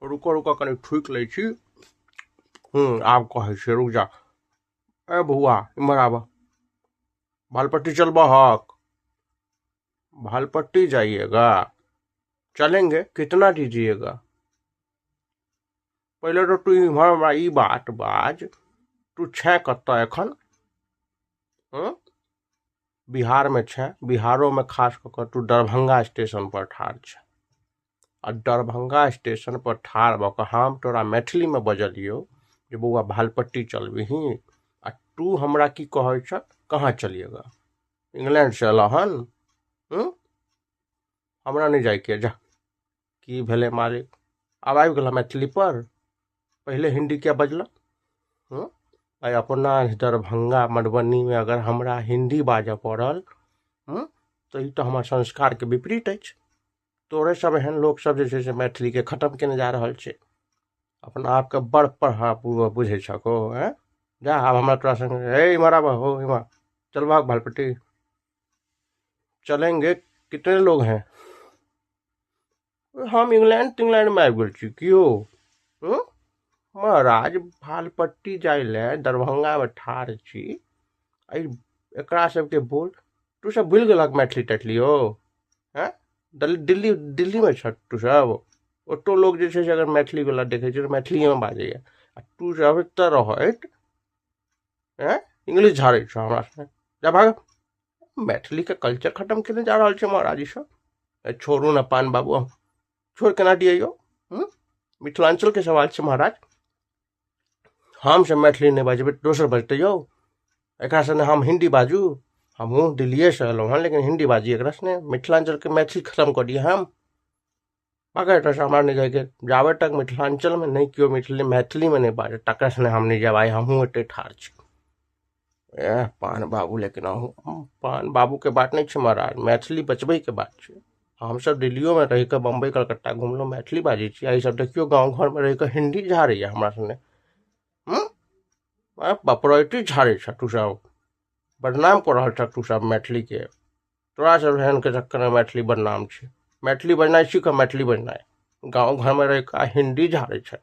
रुको रुको, कनि ठुकि लै छी। आब कहै छियै, रुक जा। ए बौआ, इम्हर आबऽ। भालपट्टी चलबहक? भालपट्टी जाइएगा? चलेंगे, कितना दीजिएगा? पहिले तऽ तू इम्हर हमरा ई बात बाज, तू छे कतऽ एखन? हँ, बिहारमे छै। बिहारोमे खास कऽ कऽ तू दरभंगा स्टेशन पर ठाढ़ छै आ दरभंगा स्टेशन पर ठाढ़ भऽ कऽ हम तोरा मैथिलीमे बजलियौ जे बौआ, भालपट्टी चलबिही, आ तू हमरा की कहै छ, कहाँ चलिएगा? इंग्लैंड से एलह हन? हूँ, हमरा नहि जाइके, जा। की भेलै मालिक, आब आबि गेल मैथिली पर? पहिले हिंदी किया बजलह? हूँ, आइ अपना दरभंगा मधुबनीमे अगर हमरा हिंदी बाजऽ पड़ल, हूँ, तऽ ई तऽ हमर संस्कारके विपरीत अछि। तोरे सब एहन लोक सब जे छै से मैथिलीके खतम केने जा रहल छै। अपना आपके बड़ पढ़ा बुझै छको? आँय, जा। आब हमरा तोरा संगे, हे, इम्हर आबऽ हो, इम्हर चलबहक भालपट्टी? चलेंगे, कितने लोग हैं? हम इंग्लैंड तिंग्लैंडमे आबि गेल छी की हो? हूँ महाराज, भालपट्टी जाइ लए दरभंगामे ठाढ़ छी। एहि एकरा सबके बोल, तू सब भूलि गेलक मैथिली तैथिली हो? हँ, दिल्ली, दिल्लीमे छह तू सब। ओतौ लोक जे छै से अगर मैथिलीवला देखै छै तऽ मैथिलीएमे बाजैए, आ तू सब एतऽ रहैत हँ इंग्लिश झाड़ै छह हमरा से। जा, भाग। मैथिलीके कल्चर खतम केने जा रहल छै महाराज ई सब। छोड़ू ने पान बाबू, छोड़ केना दियै यौ? हूँ, मिथिलाञ्चलके सवाल छै महाराज। हमसब मैथिली नहि बजबै, दोसर बजतै यौ? एकरा सने हम हिन्दी बाजू? हमहूँ दिल्लिएसँ एलहुँ हँ, लेकिन हिन्दी बाजी एकरा सने? मिथिलाञ्चलके मैथिली खतम कऽ दिअ हम? भागऽ एतऽसँ, हमरा नहि जाइके। जाबे तक मिथिलाञ्चलमे नहि केओ मैथिली मैथिलीमे नहि बाजत, तकरा सने हम नहि जायब। आइ हमहूँ एतै ठाढ़ छी। एह पान बाबू, लेकिन अहूँ, पान बाबूके बात नहि छै महाराज, मैथिली बचबैके बात छै। हमसब दिल्लियोमे रहि कऽ, बम्बई कलकत्ता घुमलहुँ, मैथिली बाजै छी। आ ईसब देखियौ, गाँव घरमे रहि कऽ हिन्दी झाड़ैए हमरा सने। हूँ, बपरैती झाड़ै छ तू सब। बदनाम कऽ रहल छह तू सब मैथिलीके। तोरा सब एहनके चक्करमे मैथिली बदनाम छै। मैथिली बजनाइ सीख। मैथिली बजनाइ, गाँव घरमे रहि कऽ हिन्दी झाड़ै छै।